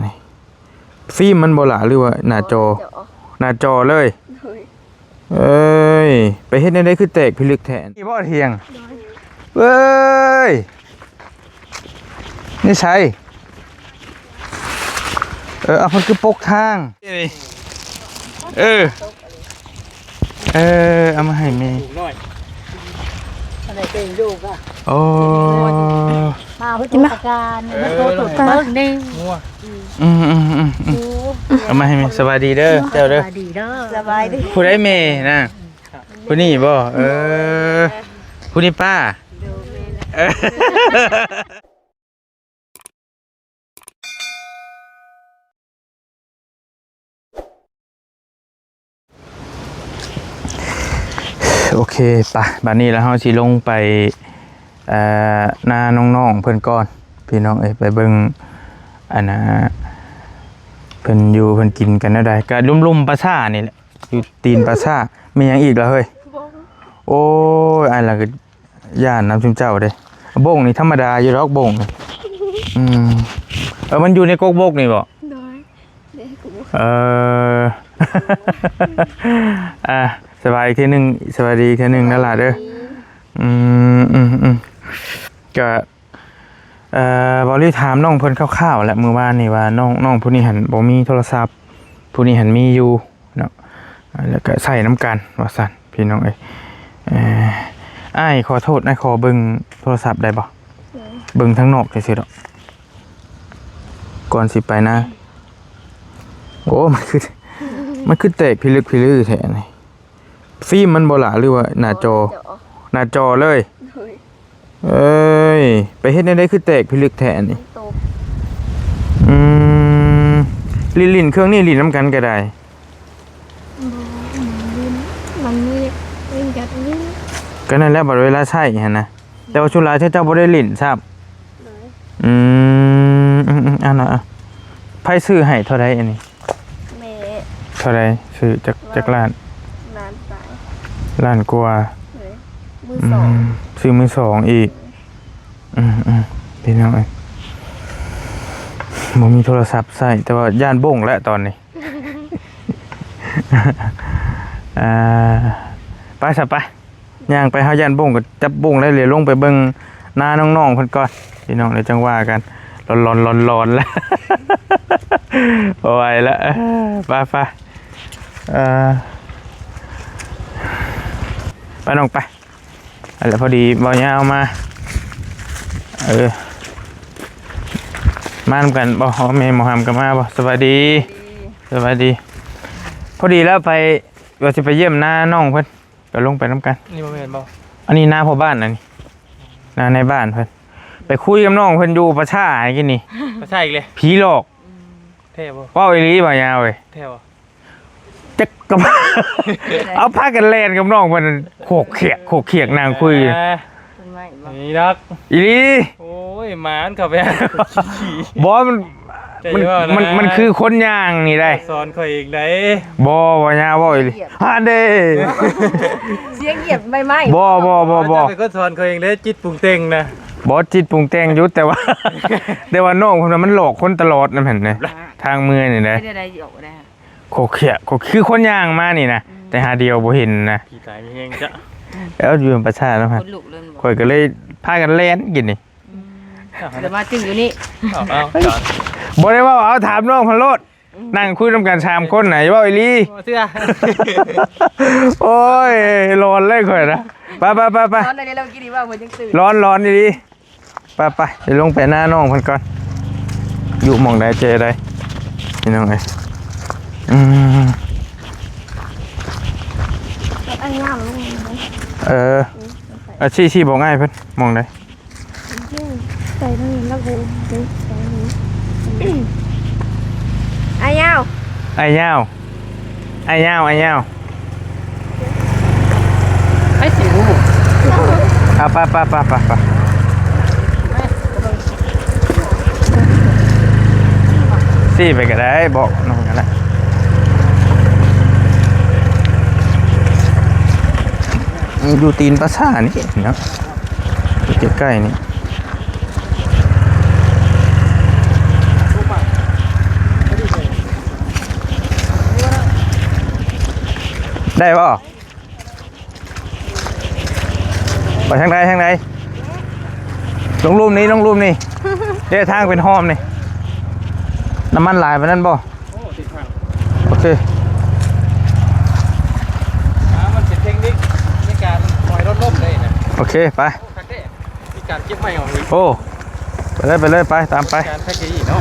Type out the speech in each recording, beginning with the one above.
ນີ້ ຟິມມັນບໍ່ຫຼະ ຫຼືວ່າໜ້າຈໍ? ໜ້າຈໍເລີຍ. ໂດຍ. ເອີຍ ໄປເຮັດແນວໃດຄືແຕກພິລຶກແທ້? ນີ້ບໍ່ຖຽງ? ໂດຍ. ເອີຍ ນີ້ໃສ? ເອີ ເອົາ ເພິ່ນຄືປົກທາງ. ເອີ ເອີ ເອົາມາໃຫ້ແມ່. ລູກນ້ອຍ ອັນນີ້ເປັນລູກອະ. ໂອ້ ມາເພິ່ນ ກິນມາ ປະການ ເອີ ມາໂຕ ເບິ່ງນີ້. ງົວ. ອືມໆໆໆ ໂອ້ ເອົາມາໃຫ້ແມ່. ສະບາຍດີເດີ ເຈົ້າເດີ. ສະບາຍດີເດີ. ສະບາຍດີ. ຜູ້ໃດແມ່ນະ? ຜູ້ນີ້ບໍ່? ເອີ ຜູ້ນີ້ປ້າ. ໂດຍ ແມ່ນ. ເອີ ໂອເຄ ໄປ ບາດນີ້ລະເຮົາຊິລົງໄປ ເອີ ນານ້ອງໆເພິ່ນກ່ອນ ພີ່ນ້ອງເອີຍ. ໄປເບິ່ງ ອັນນ່າ ເພິ່ນຢູ່ເພິ່ນກິນກັນແນວໃດ. ກະລຸ່ມໆປ່າຊ້ານີ້ແຫຼະ ຢູ່ຕີນປ່າຊ້າ. ມີຫຍັງອີກລະເຮີ້ຍ? ໂອ້ຍ ອ້າຍລະກະ ຢ້ານນຳຊຸມເຈົ້າເດ້. ບົກນີ້ທຳມະດາຢູ່ດອກ ບົກນີ້. ອືມ ເອີ ມັນຢູ່ໃນກົກບົກນີ້ບໍ່? ໂດຍ. ເອີ ອ່າ ສະບາຍອີກເທື່ອໜຶ່ງ ສະບາຍດີອີກເທື່ອໜຶ່ງນະຫຼ້າເດີ. ອືມ ອືມ ກະ ເອີ ເວົ້າລີຖາມນ້ອງເພິ່ນຄ່າວໆແຫຼະ ມື້ວານນີ້ວ່ານ້ອງ ນ້ອງຜູ້ນີ້ຫັ້ນບໍ່ມີໂທລະສັບ ຜູ້ນີ້ຫັ້ນມີຢູ່ ເນາະ ແລ້ວກະໃຊ້ນຳກັນວ່າຊັ້ນ ພີ່ນ້ອງເອີຍ. ເອີ ອ້າຍຂໍໂທດ ອ້າຍຂໍເບິ່ງໂທລະສັບໄດ້ບໍ່? ໂດຍ. ເບິ່ງທາງນອກຊື່ໆດອກ ກ່ອນຊິໄປນະ. ໂອ້ ມັນຄື ມັນຄືແຕກພິລຶກພິລືແທ້ນີ້. ຟິມມັນບໍ່ຫຼະ ຫຼືວ່າໜ້າຈໍ? ໜ້າຈໍເລີຍ. ໂດຍ. ເອີຍ ໄປເຮັດແນວໃດຄືແຕກພິລຶກແທ້ອັນນີ້? ມັນຕົກ. ອືມ ຫຼິ້ນ ຫຼິ້ນເຄື່ອງນີ້ຫຼິ້ນນຳກັນກໍໄດ້. ບໍ່ ມັນຫຼິ້ນ ມັນມີຫຼິ້ນກັບຫຼິ້ນ. ກໍນັ້ນແຫຼະ ບັດເວລາໃຊ້ຫັ້ນນະ. ແຕ່ວ່າສ່ວນຫຼາຍເຈົ້າບໍ່ໄດ້ຫຼິ້ນຊ້ຳ. ໂດຍ. ອືມ ອືມໆ ອັນນ່າ ໃຜຊື້ໃຫ້ເທົ່າໃດອັນນີ້? ແມ່. ເທົ່າໃດ? ຊື້ຈັກ ຈັກລ້ານ? ລ້ານປາຍ. ລ້ານກວ່າ. ໂດຍ. ມືສອງ. ອືມ ຊື້ມືສອງອີກ. ໂດຍ. ອືມໆ ພີ່ນ້ອງເອີຍ ບໍ່ມີໂທລະສັບໃຊ້ ແຕ່ວ່າຢ້ານບົ້ງແຫຼະຕອນນີ້. ອ່າ ໄປຊະໄປ. ຍ່າງໄປ ເຮົາຢ້ານບົ້ງກໍຈັບບົ້ງໄດ້ເລີຍ. ລົງໄປເບິ່ງນານ້ອງໆເພິ່ນກ່ອນ ພີ່ນ້ອງ ແລ້ວຈັ່ງວ່າກັນ. ຮ້ອນໆ ຮ້ອນໆ ແລ້ວ ບໍ່ໄຫວລະ. ເອີ ໄປໆ ເອີ ໄປນ້ອງໄປ. ອັນລະ ພໍດີເບົາຍາວມາ ເອີ ມານຳກັນບໍ່? ພໍ່ແມ່ໝໍຫຳກໍມາບໍ່? ສະບາຍດີ ສະບາຍດີ. ພໍດີແລ້ວໄປ ວ່າຊິໄປຢ້ຽມນານ້ອງເພິ່ນ ກໍລົງໄປນຳກັນ. ນີ້ບໍ່ແມ່ນບໍ່? ອັນນີ້ນາພໍ່ບ້ານ ອັນນີ້ນານາຍບ້ານເພິ່ນ. ໄປຄຸຍກັບນ້ອງເພິ່ນຢູ່ປ່າຊ້າກີ້ນີ້. ປ່າຊ້າອີກເລີຍ? ຜີຫຼອກ. ອືມ ແທ້ບໍ່? ເວົ້າອີ່ຫຼີບໍ່ຍາວເອີຍ. ແທ້ບໍ່? ຈັກກະ ເອົາພາກັນແລ່ນກັບນ້ອງເພິ່ນ ໂຄກຂຽກ ໂຄກຂຽກ ນາງຄຸຍ. ເອີ ຕົ້ນໄມ້ບໍ່? ນີ້ດອກ ອີ່ຫຼີ. ໂອ້ຍ ໝາມັນເຂົ້າໄປ ບໍ່ ມັນ ມັນ ມັນຄືຄົນຍ່າງນີ້ໄດ໋. ສອນຂ້ອຍເອງໄດ໋. ບໍ່ ບໍ່ຍາວ ເວົ້າອີ່ຫຼີ ຫັ້ນເດ້ ສຽງຢຽບໃບໄມ້. ບໍ່ ບໍ່ ບໍ່ ບໍ່ ເຈົ້າເປັນຄົນສອນຂ້ອຍເອງເດ້ ຈິດປຸງແຕ່ງນະ. ບໍ່ ຈິດປຸງແຕ່ງຢູ່ ແຕ່ວ່າ ແຕ່ວ່ານ້ອງເພິ່ນມັນຫຼອກຄົນຕະຫຼອດນະ ຫັ້ນນະ ທາງເມືອນີ້ນະ. ເປັນຈັ່ງໃດຊິອອກໄດ້? ໂຄກຂຽກ ໂຄກ ຄືຄົນຍ່າງມານີ້ນະ. ອືມ ແຕ່ຫາດຽວບໍ່ເຫັນນະ. ຜີຕາຍມີແຮງຈ້ະ. ເອົາ ຢູ່ນຳປະຊາເນາະ. ຄົນລຸກເລີຍບໍ່? ຂ້ອຍກໍເລີຍພາກັນແລ່ນກິນນີ້. ອືມ ດຽວມາຈຶ່ງຢູ່ນີ້. ເອົາ ເອົາ ບໍ່ໄດ້ເວົ້າ ເອົາ ຖາມນ້ອງເພິ່ນໂລດ. ອືມ ນັ່ງຄຸຍນຳກັນສາມຄົນນະ ເວົ້າອີ່ຫຼີ. ບໍ່ເຊື່ອ. ໂອ້ຍ ຫຼອນເລີຍຂ້ອຍນະ. ໄປໆໆໆ ຮ້ອນເລີຍ ເຮົາກິນນີ້ວ່າເພິ່ນຍັງຕື່ນ. ຮ້ອນ ຮ້ອນອີ່ຫຼີ. ໄປໆ ຊິລົງໄປນານ້ອງເພິ່ນກ່ອນ. ຢູ່ໝ່ອງໃດເຈໃດ ພີ່ນ້ອງເອີຍ. ອືມ ເອີ ອືມ ອາ ຊີ້ ຊີ້ບອກອ້າຍເພິ່ນໝ່ອງໃດ. ໄປທາງນີ້ລະໂຫ. ອ້າຍຍາວ ອ້າຍຍາວ ອ້າຍຍາວ ອ້າຍຍາວ. ໄອ້ສີຫູ. ເອົາ ໄປໆໆໆ ຊີ້ໄປກໍໄດ້ ບອກນ້ອງຫັ້ນແຫຼະ. ຢູ່ຕີນປາສາດນີ້ເນາະ ໃກ້ໆນີ້. ໄດ້ບໍ່? ໄປທາງໃດ ທາງໃດ? ລົງລຸ່ມນີ້ ລົງລຸ່ມນີ້. ເດ້ ທາງເປັນຮ່ອມນີ້. ນ້ຳມັນຫຼາຍປານນັ້ນບໍ່? ໂອ້ ຕິດທາງ. ໂອເຄ. ອ່າ ມັນເປັນເທັກນິກໃນການປ່ອຍລົດລົ້ມເດ້ນະ. ໂອເຄ ໄປ. ໂອ້ ຄັກເດ້. ມີການເກັບໃໝ່ອອກອີກ. ໂອ້ ໄປເລີຍ ໄປເລີຍ ໄປ ຕາມໄປ. ການແພັກເກດເນາະ.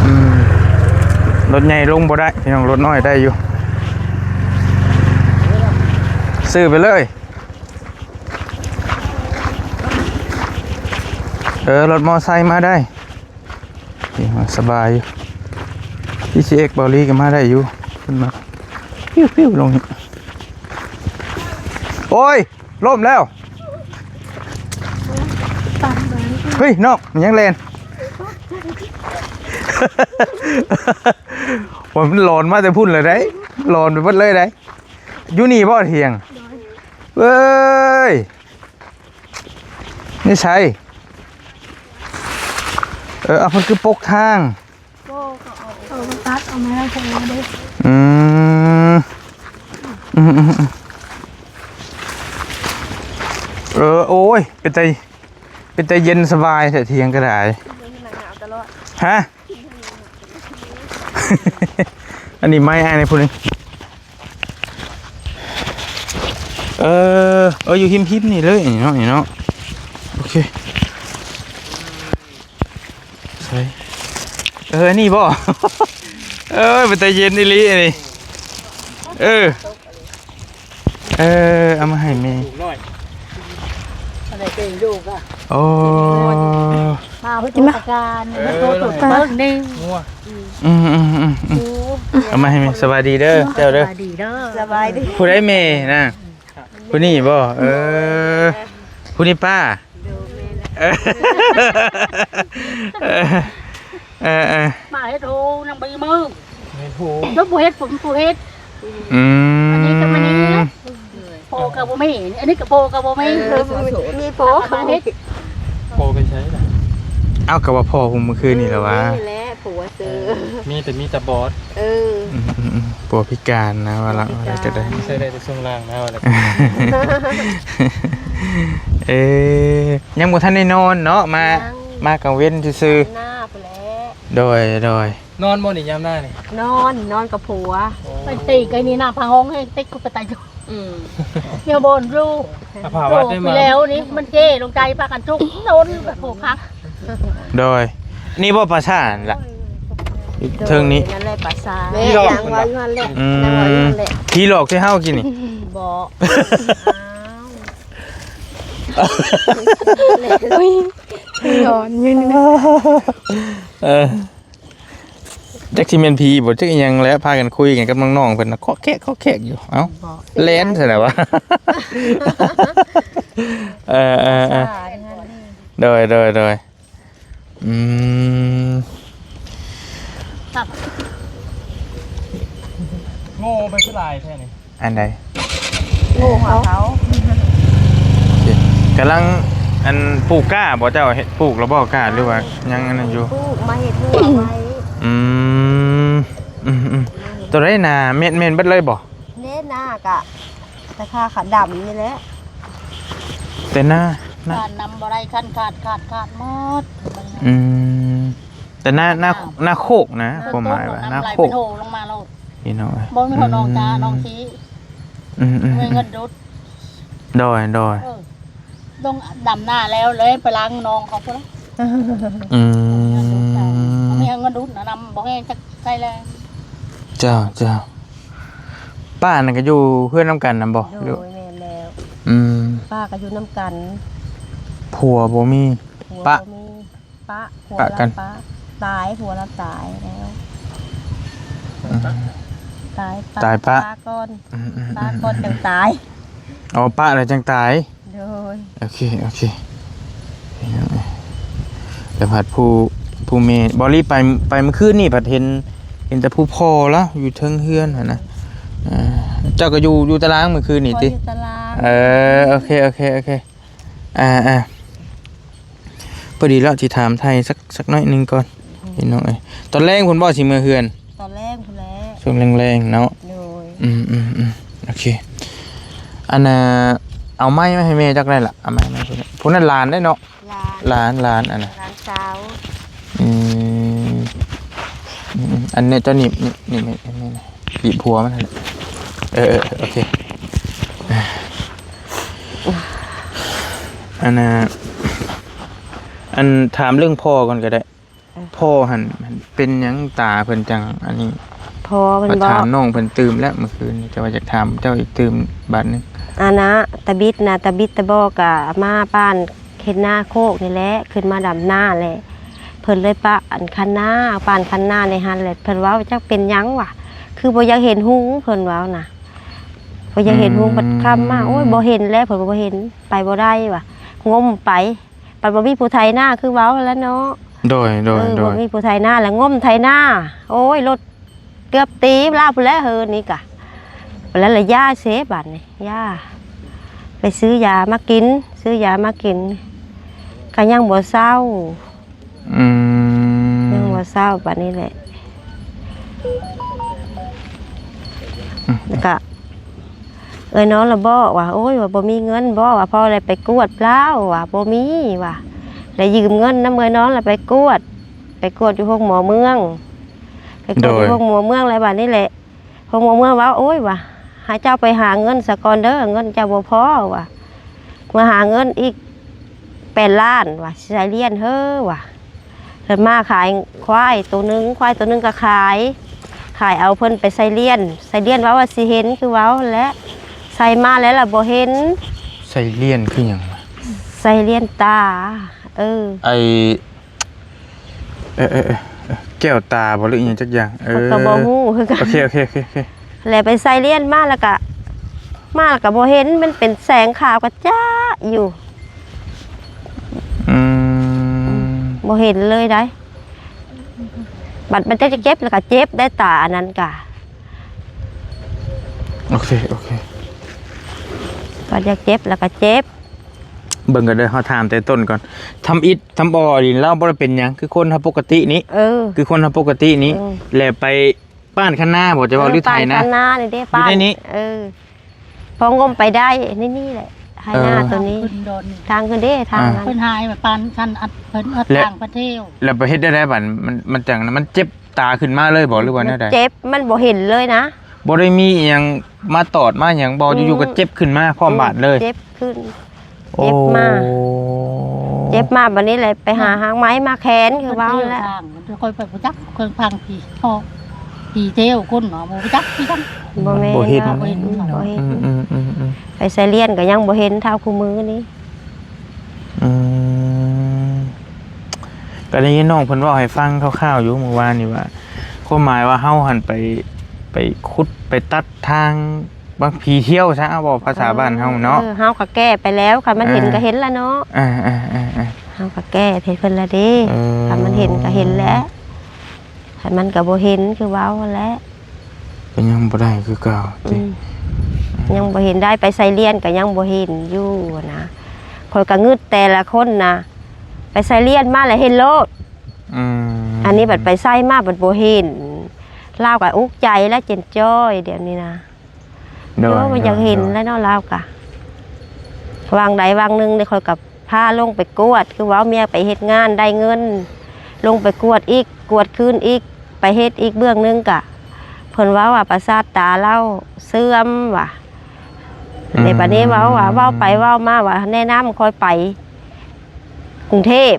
ອືມ ລົດໃຫຍ່ລົງບໍ່ໄດ້ພີ່ນ້ອງ ລົດນ້ອຍໄດ້ຢູ່. ຊື້ໄປເລີຍ. ເອີ ລົດມໍໄຊມາໄດ້. ນີ້ ສະບາຍຢູ່. ທີຊີເອັກ ເບົາລີກໍມາໄດ້ຢູ່. ຂຶ້ນມາ ປິວໆ ລົງນີ້. ໂອ້ຍ ລົ້ມແລ້ວ. ເຮີ້ຍ ນ້ອງ ມັນຍັງແລ່ນ. ໂອ້ຍ ມັນຫຼອນມາແຕ່ພຸ້ນເລີຍໄດ໋. ຫຼອນໄປເບິດເລີຍໄດ໋. ຢູ່ນີ້ບໍ່ຖຽງ? ເວີຍ ນີ້ໃສ? ເອີ ເອົາ ເພິ່ນຄືປົກທາງ. ບໍ່ ເຂົາເອົາ ເຂົາຕັດເອົາມາໃສ່ເດ້. ອືມ ອືມໆໆ ເອີ ໂອ້ຍ ເປັນຕາ ເປັນຕາເຢັນສະບາຍແທ້ ຖຽງກໍໄດ້. ຮະ? ອັນນີ້ໄມ້ອ້າຍໃນຜູ້ນີ້. ເອີ ເອີ ຢູ່ຮິມໆ ນີ້ເລີຍ ນີ້ເນາະ ນີ້ເນາະ. ໂອເຄ ໃສ່ ເອີ ອັນນີ້ບໍ່? ເອີ ເປັນຕາເຢັນອີ່ຫຼີອັນນີ້. ເອີ ເອີ ເອົາມາໃຫ້ແມ່. ລູກນ້ອຍ ອັນໃດເປັນລູກອະ? ໂອ້ ມາເພື່ອໂທສະການ ເອີ ມາໂທສົດເບິ່ງນີ້. ອືມໆໆໆ ເອົາມາໃຫ້ແມ່. ສະບາຍດີເດີ ເຈົ້າເດີ. ສະບາຍດີເດີ. ສະບາຍດີ. ຜູ້ໃດແມ່ນະ? ຜູ້ນີ້ບໍ່? ເອີ ຜູ້ນີ້ປ້າ. ເອີ ເອີ ເອີ ມາເຮັດໂຮນຳໃບມື. ເຮັດໂຮ ແລ້ວບໍ່ເຮັດ ຜົມຜູ້ເຮັດ. ອືມ ອັນນີ້ກໍມານີ້ ພໍ່ກໍບໍ່ມີ ອັນນີ້ກໍພໍ່ກໍບໍ່ມີ. ເອີ ມີພໍ່ກໍບໍ່ເຮັດ. ພໍ່ໄປໃສລະ? ເອົ້າ ກໍວ່າພໍ່ຜູ້ມື້ຄືນນີ້ລະວ່າ ນີ້ແຫຼະຜົວເຊີ ເອີ ມີແຕ່ ມີແຕ່ບອດ. ເອີ ອືມໆໆ ຜົວພິການນະ ວ່າລະ ພິການ ວ່າລະກໍໄດ້ ໃຊ້ໄດ້ແຕ່ຊ່ວງລ່າງນະ ວ່າລະ. ເອີ ຍັງບໍ່ທັນໄດ້ນອນເນາະ ມາ ຍັງ ມາກາງເວັນຊື່ໆ. ນາພຸ້ນແຫຼະ. ໂດຍ ໂດຍ. ນອນບໍ່ນີ້ຍາມໜ້ານີ້? ນອນ ນອນກັບຜົວ. ໂອ້ ໄປຕີໄກນີ້ນະ ພາຫ້ອງໃຫ້ຕິດຄຸກກະຕາຢູ່. ອືມ ເມຍບໍ່ຢູ່. ອາພາວັດໄດ້ມາແລ້ວນີ້ ມັນເຈ້ລົງໃຈ ພາກັນຈຸກໂດນໄປໂພຄັກ. ໂດຍ ນີ້ບໍ່ປາສາດລະ ເທິງນີ້ ໂດຍ ນັ້ນແຫຼະປາສາດ. ແມ່ນ ຍັງວ່າຢູ່ຫັ້ນແຫຼະ. ອືມ ຍັງວ່າຢູ່ຫັ້ນແຫຼະ. ຜີຫຼອກທີ່ເຮົາກິນນີ້. ບໍ່ ອ້າວ ອຸ້ຍ ຮ້ອນຢູ່ນີ້. ເອີ ຈັກຊິແມ່ນຜີບໍ່ ຈັກອີ່ຫຍັງແຫຼະ ພາກັນຄຸຍກັນກັບນ້ອງໆເພິ່ນນະ ເຄາະແຄະເຄາະແຄະຢູ່. ເອົ້າ ບໍ່ ແລ່ນຊັ້ນນະວະ. ເອີ ເອີ ເອີ ໂດຍ ໂດຍ ໂດຍ. ອືມ ໂງ່ໄປຄືຫຼາຍແທ້ນີ້. ອັນໃດ? ໂອ້ ເຂົາ ກຳລັງ ອັນ ປູກກ້າບໍ່? ເຈົ້າເຮັດ ປູກແລ້ວບໍ່ກ້າ ຫຼືວ່າຍັງອັນນັ້ນຢູ່? ປູກ ມາເຮັດຮົ້ວໄວ້. ອືມ ອືມໆ ຕົວໃດນາ ແມ່ນ ແມ່ນເບິດເລີຍບໍ່? ແນ່ນາກະ ແຕ່ຂ້າຂາດຳນີ້ແຫຼະ ແຕ່ນາ ນາ ການນຳບໍ່ໄດ້ ຄັນຂາດ ຂາດ ຂາດໝົດ. ອືມ ແຕ່ນາ ນາ ນາໂຄກນະ ຄວາມໝາຍວ່ານາໂຄກ ນ້ຳໄຫຼເປັນໂຫລົງມາໂລດ. ພີ່ນ້ອງເອີຍ ບໍ່ມີເຂົາໜອງຈາ ອືມ ໜອງຊີ. ອືມໆໆ ມີເງິນດຸດ. ໂດຍ ໂດຍ ເອີ ລົງດຳນາແລ້ວ ເລີຍໄປລ້າງໜອງເຂົາພຸ້ນ. ອືມ ມີເງິນດຸດນະ ນຳບໍ່ແຮງຈັກໃສແລ້ວ. ເຈົ້າ ເຈົ້າ. ປ້ານັ້ນກໍຢູ່ເຮືອນນຳກັນນຳບໍ່? ໂດຍ ແມ່ນແລ້ວ. ອືມ ປ້າກໍຢູ່ນຳກັນ. ຜົວບໍ່ມີ ຜົວ ປະ ບໍ່ມີ. ປະ ຜົວ ປະກັນ ລາວປະ ຕາຍ ຜົວລາວຕາຍແລ້ວ. ອືມ ຕາຍ ປະ ຕາຍປະ ປະກ່ອນ. ອືມໆໆ ປະກ່ອນຈັ່ງຕາຍ. ອໍ ປະແລ້ວຈັ່ງຕາຍ. ໂດຍ ໂອເຄ ໂອເຄ. ແລ້ວພັດຜູ້ ຜູ້ແມ່ ບໍລີໄປ ໄປມື້ຄືນນີ້ ພັດເຫັນ ເຫັນແຕ່ຜູ້ພໍ່ລະຢູ່ເທິງເຮືອນຫັ້ນນະ. ເຈົ້າກໍຢູ່ ຢູ່ຕາລາງມື້ຄືນນີ້ຕິ? ຂ້ອຍຢູ່ຕາລາງ. ເອີ ໂອເຄ ໂອເຄ ໂອເຄ. ອ່າ ອ່າ ພໍດີລະ ຊິຖາມໄຖ່ສັກ ສັກໜ້ອຍໜຶ່ງກ່ອນ ພີ່ນ້ອງເອີຍ. ຕອນແລງພຸ້ນບໍ່ຊິເມືອເຮືອນ? ຕອນແລງພຸ້ນແຫຼະ. ຊ່ວງແລງໆເນາະ. ໂດຍ. ອືມໆ ໂອເຄ ອັນນ່າ ເອົາໄມ້ມາໃຫ້ແມ່ຈັກໄດ້ລະ ເອົາໄມ້ມາ ຜູ້ນັ້ນຫຼານໄດ້ເນາະ ຫຼານ ຫຼານ ຫຼານ ອັນນ່າ ຫຼານສາວ ອືມ ອືມ ອັນນີ້ເຈົ້າໜີບ ໜີບ ໜີບໃຫ້ແມ່ ໜີບຫົວມັນຫັ້ນແຫຼະ ເອີ ເອີ ໂອເຄ ອັນນ່າ ອັນ ຖາມເລື່ອງພໍ່ກ່ອນກໍໄດ້. ເອີ ພໍ່ຫັ້ນ ເປັນຫຍັງຕາເພິ່ນຈັ່ງອັນນີ້? ພໍ່ເພິ່ນ ວ່າຖາມນ້ອງເພິ່ນຕື່ມແລ້ວມື້ຄືນນີ້ ແຕ່ວ່າຢາກຖາມເຈົ້າອີກຕື່ມບາດໜຶ່ງ. ອັນນ່າ ຕາບິດນະ ຕາບິດຕາບອກກະມາບ້ານເຮັດນາໂຄກນີ້ແຫຼະ ຂຶ້ນມາດຳນາແຫຼະ ເພິ່ນເລີຍປະອັນຄັນນາ ປະອັນຄັນນາໃນຫັ້ນແຫຼະ ເພິ່ນເວົ້າ ຈັກເປັນຫຍັງຫວາ ຄືບໍ່ຢາກເຫັນຮຸງ ເພິ່ນເວົ້ານະ ບໍ່ຢາກເຫັນຮຸງ ອືມ ບັດຄ່ຳມາ ໂອ້ຍ ບໍ່ເຫັນແລ້ວ ເພິ່ນວ່າບໍ່ເຫັນ ໄປບໍ່ໄດ້ຫວາ ງົມໄປ ບັດບໍ່ມີຜູ້ໄຖນາຄືເວົ້າຫັ້ນແຫຼະເນາະ. ໂດຍ ໂດຍ ເອີ ໂດຍ ບໍ່ມີຜູ້ໄຖນາແລ້ວ ງົມໄຖນາ ໂອ້ຍ ລົດເກືອບຕີລາວພຸ້ນແຫຼະ ເຮີນີ້ກະ ແລ້ວລະຢາເສບາດນີ້ ຢາ ໄປຊື້ຢາມາກິນ ຊື້ຢາມາກິນ ກະຍັງບໍ່ເຊົາ ອືມ ຍັງບໍ່ເຊົາ ບາດນີ້ແຫຼະ ອືມ ກະ ເອື້ອຍນ້ອງລະບອກວ່າ ໂອ້ຍ ວ່າບໍ່ມີເງິນບໍ ວ່າພໍ່ໄດ້ໄປກວດລາວວ່າ ບໍ່ມີວ່າ ໄດ້ຢືມເງິນນຳເອື້ອຍນ້ອງລະໄປກວດ ໄປກວດຢູ່ໂຮງໝໍເມືອງ ໄປກວດຢູ່ ໂດຍ ໂຮງໝໍເມືອງ ແລ້ວບາດນີ້ແຫຼະ ໂຮງໝໍເມືອງເວົ້າ ໂອ້ຍ ວ່າ ໃຫ້ເຈົ້າໄປຫາເງິນສາກ່ອນເດີ ເງິນເຈົ້າບໍ່ພໍວ່າ ມາຫາເງິນອີກແປດລ້ານວ່າ ຊິໃສ່ຫຼຽນເຮີວ່າ ເພິ່ນມາຂາຍຄວາຍໂຕໜຶ່ງ ຄວາຍໂຕໜຶ່ງກໍຂາຍ ຂາຍເອົາເພິ່ນໄປໃສ່ຫຼຽນ ໃສ່ຫຼຽນເວົ້າວ່າຊິເຫັນຄືເວົ້າແຫຼະ ໃສ່ມາແລ້ວລະບໍ່ເຫັນ. ໃສ່ຫຼຽນຄືຫຍັງ? ໃສ່ຫຼຽນຕາ ເອີ ໄອ້ ເອີ ເອີ ເອີ ແກ້ວຕາບໍ່ ຫຼືອີ່ຫຍັງຈັກຢ່າງ ເອີ ຂ້ອຍກໍບໍ່ຮູ້ຄືກັນ ໂອເຄ ໂອເຄ ໂອເຄ ໂອເຄ ແລ້ວໄປໃສ່ຫຼຽນມາ ແລ້ວກະ ມາແລ້ວກະບໍ່ເຫັນ ມັນເປັນແສງຂາວກະຈະຢູ່ ອືມ ບໍ່ເຫັນເລີຍໃດ໋ ບັດມັນຈະເຈັບ ແລ້ວກະເຈັບໄດ໋ ຕາອັນນັ້ນກະ ໂອເຄ ໂອເຄ ບັດຢາກເຈັບ ແລ້ວກະເຈັບ ເບິ່ງກັນເດີ ເຮົາຖາມແຕ່ຕົ້ນກ່ອນ ທຳອິດ ທຳອໍນີ້ລາວບໍ່ໄດ້ເປັນຫຍັງ ຄືຄົນເຮົາປົກກະຕິນີ້ ເອີ ຄືຄົນເຮົາປົກກະຕິນີ້ ເອີ ແລ້ວໄປ ປານຄັນນາບໍ່ ຈະເວົ້າ ເອີ ຫຼືໄຖນາ ປານຄັນນານີ້ເດ້ ຢູ່ໃນນີ້ ເອີ ພໍງົມໄປໄດ້ໃນນີ້ແຫຼະ ໄຖນາ ເອີ ໂຕນີ້ ທາງຂຶ້ນເດ້ ທາງ ອ່າ ນັ້ນ ເພິ່ນຫາຍປານຄັນ ອັດ ເພິ່ນເອົາ ແລ້ວ ທາງໄປທ່ຽວ ແລ້ວໄປເຮັດໄດ້ໃດບັດ ມັນ ມັນຈັ່ງ ມັນເຈັບຕາຂຶ້ນມາເລີຍບໍ່ ຫຼືວ່າແນວໃດ? ມັນເຈັບ ມັນບໍ່ເຫັນເລີຍນະ ບໍ່ໄດ້ມີອີ່ຫຍັງມາຕອດມາຫຍັງບໍ່? ອືມ ຢູ່ໆກໍເຈັບຂຶ້ນມາພ້ອມບາດເລີຍ ເຈັບຂຶ້ນ ໂອ້ ເຈັບມາ ເຈັບມາ ບັດນີ້ແຫຼະໄປຫາຮາກໄມ້ມາແຂນ ຄືເວົ້າແຫຼະ ມັນເທວທາງ ມັນຄ່ອຍໄປບໍ່ຈັກ ເຄື່ອງພັງຜີເນາະ ຜີເທວຄົນເນາະ ບໍ່ຈັກຄືກັນ ບໍ່ແມ່ນ ບໍ່ເຫັນ ບໍ່ເຫັນ ບໍ່ເຫັນ ອືມໆໆໆ ໄປໃສ່ຫຼຽນກໍຍັງບໍ່ເຫັນເທົ່າຄູ່ມື້ນີ້ ອືມ ກໍໄດ້ຍິນນ້ອງເພິ່ນເວົ້າໃຫ້ຟັງຄ່າວໆຢູ່ມື້ວານນີ້ວ່າ ຄວາມໝາຍວ່າເຮົາຫັ້ນໄປ ໄປຂຸດໄປຕັດທາງ ບາງຜີທ່ຽວຊະ ເວົ້າພາສາບ້ານເຮົາເນາະ ເອີ ເຮົາກໍແກ້ໄປແລ້ວ ຄັນມັນເຫັນ ເອີ ກໍເຫັນລະເນາະ ເອີໆໆໆ ເຮົາກໍແກ້ໃຫ້ເພິ່ນລະເດ້ ເອີ ຄັນມັນເຫັນກໍເຫັນແຫຼະ ຄັນມັນກໍບໍ່ເຫັນຄືເວົ້າຫັ້ນແຫຼະ ກໍຍັງບໍ່ໄດ້ຄືເກົ່າ ອືມ ຍັງບໍ່ເຫັນໄດ້ ໄປໃສ່ຫຼຽນກໍຍັງບໍ່ເຫັນຢູ່ນະ ຂ້ອຍກໍງຶດແຕ່ລະຄົນນະ ໄປໃສ່ຫຼຽນມາແລ້ວເຫັນໂລດ ອືມ ອັນນີ້ບັດໄປໃສ່ມາບັດບໍ່ເຫັນ ລາວກໍອຸກໃຈແລ້ວ ເຈັນຈ້ອຍດຽວນີ້ນະ ໂດຍ ໂອ້ຍ ບໍ່ຢາກເຫັນແລ້ວເນາະ ລາວກະ ຫວ່າງໃດຫວ່າງໜຶ່ງນີ້ ຂ້ອຍກະພາລົງໄປກວດ ຄືເວົ້າ ເມຍໄປເຮັດງານໄດ້ເງິນ ລົງໄປກວດອີກ ກວດຄືນອີກ ໄປເຮັດອີກເບື້ອງໜຶ່ງກະ ເພິ່ນເວົ້າວ່າປະສາດຕາລາວເສື່ອມວ່າ ອືມ ແລ້ວບັດນີ້ເວົ້າວ່າ ເວົ້າໄປເວົ້າມາວ່າ ແນະນຳຂ້ອຍໄປກຸງເທບ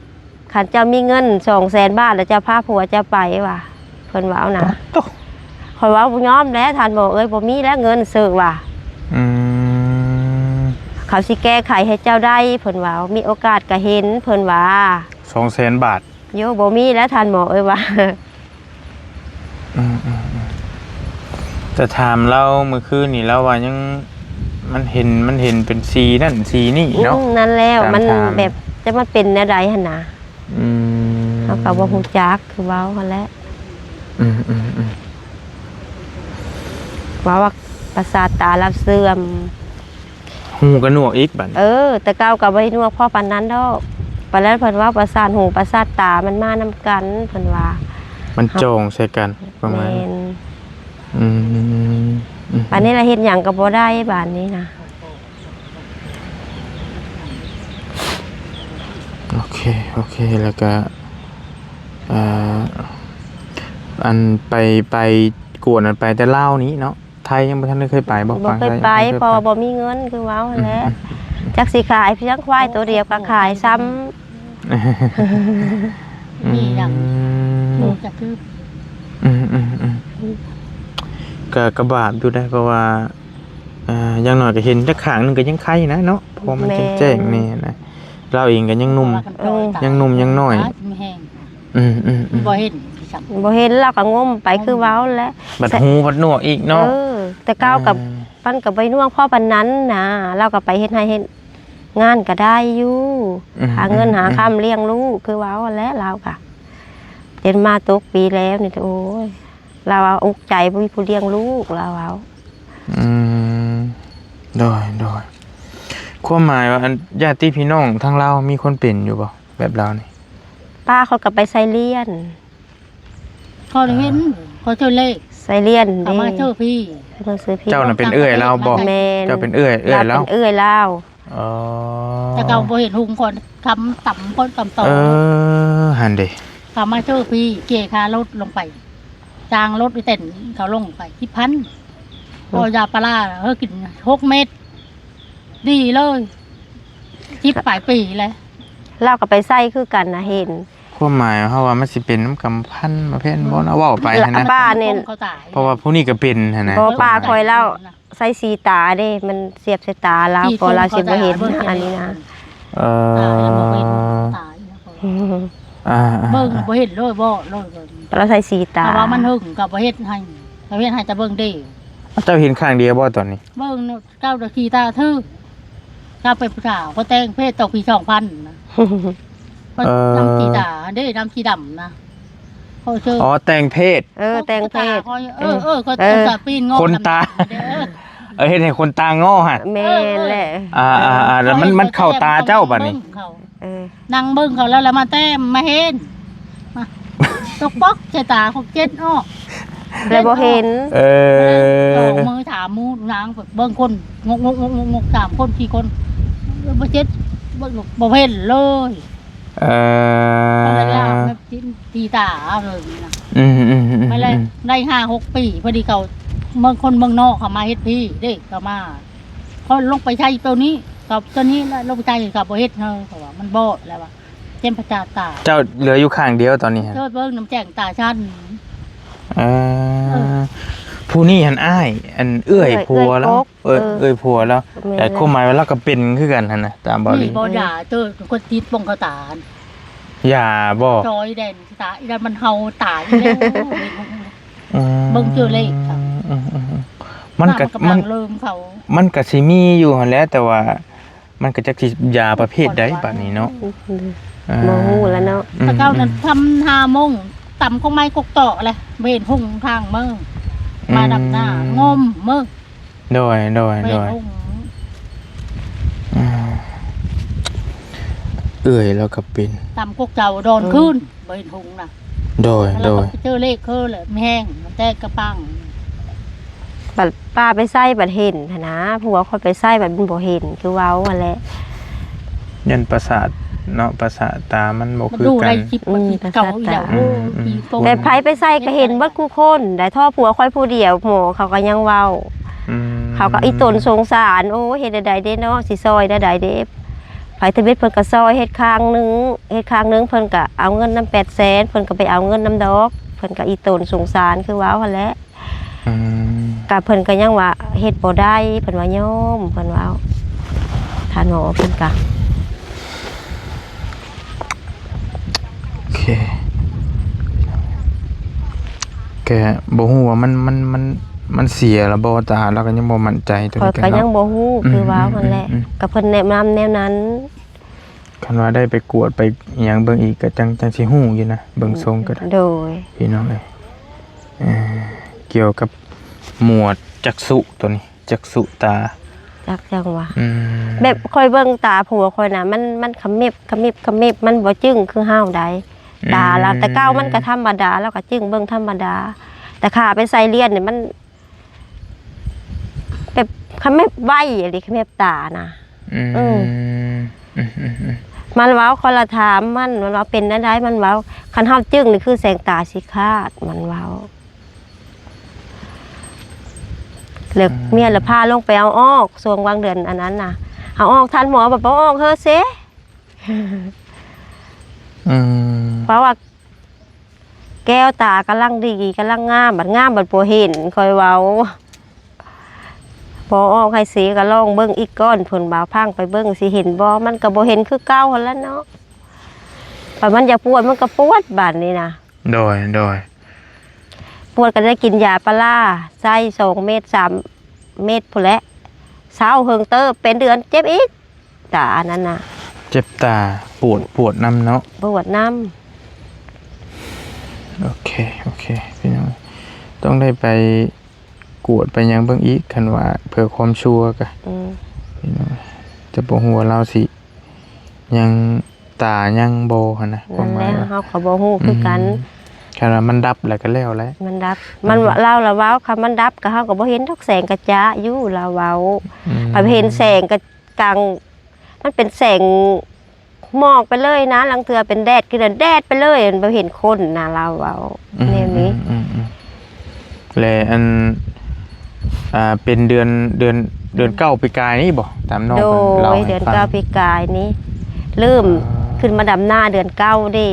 ຄັນເຈົ້າມີເງິນສອງແສນບາດ ແລ້ວເຈົ້າພາຜົວເຈົ້າໄປວ່າ ເພິ່ນເວົ້ານະ ປາດໂທ້ ຂ້ອຍເວົ້າບໍ່ຍອມແລ້ວ ທ່ານໝໍເອີຍ ບໍ່ມີແລ້ວເງິນເສີວ່າ ອືມ ເຂົາຊິແກ້ໄຂໃຫ້ເຈົ້າໄດ້ ເພິ່ນເວົ້າ ມີໂອກາດກະເຫັນ ເພິ່ນວ່າ ສອງແສນບາດ ໂຢ ບໍ່ມີແລ້ວທ່ານໝໍເອີຍວ່າ ອືມໆໆ ແຕ່ຖາມລາວມື້ຄືນນີ້ ລາວວ່າຍັງ ມັນເຫັນ ມັນເຫັນເປັນສີນັ້ນສີນີ້ເນາະ ອືມ ນັ້ນແລ້ວ ມັນແບບ ຈັກມັນເປັນແນວໃດຫັ້ນນະ ອືມ ເຮົາກໍບໍ່ຮູ້ຈັກ ຄືເວົ້າຫັ້ນແຫຼະ ອືມໆໆ ເວົ້າວ່າປະສາດຕາລາວເສື່ອມ ຫູກໍໜວກອີກບັດ ເອີ ແຕ່ເກົ່າກໍບໍ່ໄດ້ໜວກພໍປານນັ້ນດອກ ປານນັ້ນເພິ່ນເວົ້າປະສາດຫູປະສາດຕາມັນມານຳກັນ ເພິ່ນວ່າ ມັນຈອງໃສ່ກັນ ປະມານ ແມ່ນ ອືມ ອືມ ບາດນີ້ລະເຮັດຫຍັງກໍບໍ່ໄດ້ບາດນີ້ນະ. ໂອເຄ ໂອເຄ ແລ້ວກະ ເອີ ອັນໄປ ໄປກວດນັ້ນໄປແຕ່ລາວນີ້ເນາະ? ໄທຍັງບໍ່ທັນໄດ້ເຄີຍໄປບໍ່? ບໍ່ເຄີຍໄປ ຝັ່ງໄທຍັງບໍ່ເຄີຍໄປ ເພາະວ່າບໍ່ມີເງິນ ຄືເວົ້າຫັ້ນແຫຼະ. ອືມ ອືມ ອືມ ຈັກຊິຂາຍພຽງຄວາຍໂຕດຽວກໍຂາຍຊ້ຳ. ອືມ ມີດຳ ອືມ ຈະຄື ອືມ ອືມ ອືມ ກໍ ກໍບາບຢູ່ໄດ໋ ເພາະວ່າ ອ່າ ຢ່າງໜ້ອຍກໍເຫັນຈັກຂ້າງໜຶ່ງກໍຍັງໄຄນະເນາະ ເພາະວ່າມັນ ແມ່ນ ແຈ້ງໆແນ່ນະ. ລາວເອງກໍຍັງໜຸ່ມ ເພາະວ່າຄັນ ເອີ ຍັງໜຸ່ມຍັງນ້ອຍ ຕາຍມີແຮງ ອືມ ອືມ ອືມ ບໍ່ເຫັນ ບໍ່ເຫັນ ລາວກໍງົມໄປຄືເວົ້າແຫຼະ ບັດຫູບັດໜວກອີກເນາະ. ເອີ ແຕ່ເກົ່າກໍ ອ່າ ມັນກໍບໍ່ໜວກພໍປານນັ້ນນະ ລາວກໍໄປເຮັດໄຮ່ເຮັດງານກໍໄດ້ຢູ່ ອືມ ຫາເງິນ ອືມ ຫາຄຳ ອືມ ລ້ຽງລູກ ຄືເວົ້າຫັ້ນແຫຼະ ລາວກໍ ຈົນມາຕົກປີແລ້ວນີ້ ໂອ້ຍ ລາວວ່າອຸກໃຈບໍ່ມີຜູ້ລ້ຽງລູກ ລາວເວົ້າ. ອືມ ໂດຍ ໂດຍ ຄວາມໝາຍວ່າ ອັນ ຍາດຕິພີ່ນ້ອງທາງລາວມີຄົນເປັນຢູ່ບໍ່ ແບບລາວນີ້? ປ້າຂ້ອຍກໍໄປໄຊລຽນ ຂ້ອຍໄດ້ເຫັນ ອ່າ ຂ້ອຍເຈີເລກ ໄຊລຽນເດ້ ເຂົາມາເຈີພີ້ ມາເຈີພີ້. ເຈົ້ານະເປັນເອື້ອຍລາວບໍ່? ແມ່ນ ເຈົ້າເປັນເອື້ອຍ ເອື້ອຍລາວ ເປັນເອື້ອຍລາວ. ອໍ ແຕ່ເກົ່າບໍ່ເຫັນຫຸງກ່ອນ ຄຳຕຳ ຄົນຕຳຕໍ່ ເອີ ຫັ້ນເດ ເຂົາມາເຈີພີ້ ເກຄາລົດລົງໄປ ຈ້າງລົດອີແຕນເຂົາລົງໄປ ສິບພັນ ອືມ ພໍຢາປາລາ ເອີ ກິນຫົກເມັດ ດີເລີຍ ສິບປາຍປີແລ້ວ ລາວກໍໄປໃຊ້ຄືກັນນະ ເຫັນ. ຄວາມໝາຍເຮົາວ່າມັນຊິເປັນນຳກຳພັນມາແພນບໍ່ເນາະ ອືມ ເວົ້າໄປຫັ້ນນະ ປ້ານີ້ ເພາະວ່າຜູ້ນີ້ກໍເປັນຫັ້ນນະ ເພາະວ່າປ້າຂ້ອຍລາວ ໃສ່ສີຕາເດ້ ມັນສຽບໃສ່ຕາລາວ ກໍລາວຊິບໍ່ເຫັນ ອັນນີ້ນະ ເອີ ຕາ ຕາ ເບິ່ງບໍ່ເຫັນເລີຍ ບໍ່ເລີຍ ລາວໃສ່ສີຕາ ຖ້າວ່າມັນຫຶງກໍບໍ່ເຮັດໃຫ້ ກໍເຮັດໃຫ້ແຕ່ເບິ່ງເດ້. ເຈົ້າເຫັນຂ້າງດຽວບໍ່ຕອນນີ້? ເບິ່ງ ເຈົ້າດະຂີ້ຕາຖື ເຈົ້າເປັນຜູ້ສາວ ຂ້ອຍແຕ່ງເພດຕອນປີສອງພັນນະ ເອີ ນຳຂີ້ຕາເດ້ ນຳຂີ້ດຳນະ ອໍ ແຕ່ງເພດ ເອີ ແຕ່ງເພດ ເອີ ເອີ ເອີ ກໍອຸດສ່າປີນງໍ້ ຂົນຕາ ເອີ ເຮັດໃຫ້ຂົນຕາງໍ້ຫັ້ນ ແມ່ນແຫຼະ ອ່າໆໆ ແລ້ວມັນ ມັນເຂົ້າຕາເຈົ້າບັດນີ້ ເອີ ນັ່ງເບິ່ງເຂົາແລ້ວ ແລ້ວມາແຕ້ມມາເຫັນ ມາ ຕົກປອກໃສ່ຕາ ຂອງເຈັດອອກ ແລ້ວບໍ່ເຫັນ ເອີ ສອງມື້ສາມມື້ນາງເບິ່ງຄົນ ງົກໆໆໆ ສາມຄົນສີ່ຄົນ ບໍ່ເຈັດ ບໍ່ເຫັນເລີຍ ເອີ ເຂົາເລີຍລາບແບບຕີຕາເລີຍນະ ອືມໆໆໆ ໄປແລ້ວ ໄດ້ຫ້າຫົກປີ ພໍດີເຂົາ ເມືອງ ຄົນເມືອງນອກເຂົາມາເຮັດພີ້ເດ້ ເຂົາມາ ເຂົາລົງໄປໃຊ້ໂຕນີ້ ເຂົາ ໂຕນີ້ລະ ລົງໄປໃຊ້ ເຂົາບໍ່ເຮັດເນາະ ເຂົາວ່າມັນບອດແລ້ວວ່າ ເຈັບປະສາດຕາ ເຈົ້າເຫຼືອຢູ່ຂ້າງດຽວຕອນນີ້ຫັ້ນ ເຈົ້າເບິ່ງນຳແຈ້ງຕາຊັ້ນ ເອີ ເອີ ຜູ້ນີ້ຫັ້ນອ້າຍ ອັນ ເອື້ອຍ ເອື້ອຍ ຜົວລາວ ເອື້ອຍກົກ ເອື້ອຍ ເອີ ເອື້ອຍຜົວລາວ ແມ່ນ ແຕ່ຄວາມໝາຍວ່າລາວກໍເປັນຄືກັນຫັ້ນນະ ຕາມເບົາຫຼີ ມີບໍ່ຢາເຕີ ຄົນຕິດປົງເຂົ້າຕາ ຢາບໍ່? ຈອຍແດນຕາ ອີນັ້ນມັນເຫົ່າຕາຍແລ້ວ ອືມ ເບິ່ງເຈີເລກ ອືມໆໆ ມັນກໍ ມັນກໍ ມັນ ມັນກໍຊິມີຢູ່ຫັ້ນແຫຼະ ແຕ່ວ່າ ມັນກໍຈັກຊິຢາປະເພດໃດບາດນີ້ເນາະ ອືມ ອ່າ ບໍ່ຮູ້ແລ້ວເນາະ ອືມໆ ແຕ່ເກົ່ານັ້ນ ອືມ ທຳຫ້າໂມງ ຕຳຂອງໄມ້ກົກຕອກແຫຼະ ບໍ່ເຫັນຫຸງທາງເມືອ ອືມ ມາດຳນາ ງົມເມື ໂດຍ ໂດຍ ບໍ່ເຫັນ ໂດຍ ຫຸງ ອ່າ ເອື້ອຍລາວກໍເປັນ ຕຳກົກເຈົ້າດອນຄືນ ອືມ ບໍ່ເຫັນຫຸງນະ ໂດຍ ແລ້ວກໍ ໂດຍ ໄປເຈີເລກຄືແຫຼະ ມີແຮງ ແຕ່ກະປັງ ບັດປ້າໄປໃຊ້ບັດເຫັນຫັ້ນນະ ຜົວຂ້ອຍໄປໃຊ້ບັດມັນບໍ່ເຫັນ ຄືເວົ້າຫັ້ນແຫຼະ ຢ້ານປະສາດເນາະ ປະສາດຕາມັນບໍ່ຄືກັນ ມັນດູໄດ້ຈິບ ອືມ ມັນເກົ່າອີກແລ້ວ ປະສາດຕາ ໂອ້ຍ ອືມໆ ປີປົງ ແຕ່ໃຜໄປໃຊ້ກໍເຫັນເບິດຄູ່ຄົນໄດ໋ ທໍ່ຜົວຂ້ອຍຜູ້ດຽວ ໝໍເຂົາກໍຍັງເວົ້າ ອືມ ເຂົາກໍອີ່ຕົນສົງສານ ໂອ້ຍ ເຮັດແນວໃດເດເນາະ ຊິຊ່ອຍແນວໃດເດ ໃຜທຳອິດເພິ່ນກໍຊ່ອຍເຮັດຂ້າງໜຶ່ງ ເຮັດຂ້າງໜຶ່ງ ເພິ່ນກໍເອົາເງິນນຳແປດແສນ ເພິ່ນກໍໄປເອົາເງິນນຳດອກ ເພິ່ນກໍອີ່ຕົນສົງສານ ຄືເວົ້າຫັ້ນແຫຼະ ອືມ ກະເພິ່ນກໍຍັງວ່າເຮັດບໍ່ໄດ້ ເພິ່ນວ່າຍອມ ເພິ່ນເວົ້າ ທ່ານໝໍເພິ່ນກະ ໂອເຄ ແກບໍ່ຮູ້ວ່າມັນ ມັນ ມັນ ມັນເສຍແລ້ວບໍ່ ແຕ່ລາວກໍຍັງບໍ່ໝັ້ນໃຈໂຕນີ້ ຂ້ອຍກໍຍັງບໍ່ຮູ້ ອືມ ຄືເວົ້າຫັ້ນແຫຼະ ອືມ ອືມ ອືມ ກໍເພິ່ນແນະນຳແນວນັ້ນ ຄັນວ່າໄດ້ໄປກວດໄປອີ່ຫຍັງເບິ່ງອີກ ກໍຈັ່ງ ຈັ່ງຊິຮູ້ຢູ່ນະ ເບິ່ງຊົງກໍໄດ້ ໂດຍ ພີ່ນ້ອງເອີຍ ເອີ ກ່ຽວກັບໝວດຈັກສຸໂຕນີ້ ຈັກສຸຕາ ຈັກຈັ່ງວ່າ ອືມ ແບບຂ້ອຍເບິ່ງຕາຜົວຂ້ອຍນະ ມັນ ມັນຂະເມັບ ຂະເມັບ ຂະເມັບ ມັນບໍ່ຈຶ້ງຄືເຮົາໃດ ອືມ ຕາລາວ ແຕ່ເກົ່າມັນກໍທຳມະດາ ລາວກໍຈຶ້ງເບິ່ງທຳມະດາ ແຕ່ຂ້າໄປໃສ່ລຽນນີ້ ມັນ ແບບຂະແມບໄວອີ່ຫຼີ ຂະແມບຕານະ. ອືມ ເອີ ອືມໆໆ ມັນເວົ້າ ຂ້ອຍລະຖາມມັນ ມັນວ່າເປັນແນວໃດ ມັນເວົ້າ ຄັນເຮົາຈຶ້ງນີ້ຄືແສງຕາຊິຂາດ ມັນເວົ້າ. ແລ້ວ ອືມ ເມຍລະພາລົງໄປເອົາອອກ ຊ່ວງຫວ່າງເດືອນອັນນັ້ນນະ ເອົາອອກ ທ່ານໝໍບອກບໍ່ອອກເຮີເຊ. ອືມ ເພາະວ່າແກ້ວຕາກຳລັງດີ ກຳລັງງາມ ບັດງາມບັດບໍ່ເຫັນ ຂ້ອຍເວົ້າ ບໍ່ອອກໃຫ້ເຊ ກໍລອງເບິ່ງອີກກ່ອນ ເພິ່ນວ່າ ພັງໄປເບິ່ງຊິເຫັນບໍ່ ມັນກໍບໍ່ເຫັນຄືເກົ່າຫັ້ນລະເນາະ ບັດມັນຢາກປວດ ມັນກໍປວດບາດນີ້ນະ. ໂດຍ ໂດຍ ປວດກໍໄດ້ກິນຢາປາລາ ໃສ່ສອງເມັດ ສາມເມັດພຸ້ນແຫຼະ ເຊົາເຫິງເຕີບ ເປັນເດືອນເຈັບອີກ ຕາອັນນັ້ນນະ. ເຈັບຕາ ປວດ ປວດນຳເນາະ ປວດນຳ. ໂອເຄ ໂອເຄ ພີ່ນ້ອງ ຕ້ອງໄດ້ໄປກວດໄປຫຍັງເບິ່ງອີກ ຄັນວ່າເພື່ອຄວາມຊົວກະ ອືມ ພີ່ນ້ອງ ແຕ່ບໍ່ຮູ້ວ່າລາວຊິ ຍັງ ຕາຍັງບໍ່ຫັ້ນນະ ຄວາມໝາຍວ່າ ນັ້ນແຫຼະ ເຮົາກໍບໍ່ຮູ້ຄືກັນ ອືມ ຄັນວ່າມັນດັບແລ້ວກໍແລ້ວແຫຼະ ມັນດັບ ມັນ ອືມ ລາວລະເວົ້າ ຄັນມັນດັບກໍເຮົາກໍບໍ່ເຫັນດອກແສງກະຈະຢູ່ ລາວເວົ້າ ອືມ ໄປເຫັນແສງກະກາງ ມັນເປັນແສງໝອກໄປເລີຍນະ ລາງເທື່ອເປັນແດດ ຄືແດດໄປເລີຍ ບໍ່ເຫັນຄົນນະ ລາວເວົ້າ ອືມ ແນວນີ້ ອືມ ແລະ ອັນ ອ່າ ເປັນເດືອນ ເດືອນ ເດືອນເກົ້າປີກາຍນີ້ບໍ່? ຕາມນ້ອງເພິ່ນເລົ່າໃຫ້ຟັງ ໂດຍ ເດືອນເກົ້າປີກາຍນີ້ ເລີ່ມ ອ່າ ຂຶ້ນມາດຳນາເດືອນເກົ້າເດ້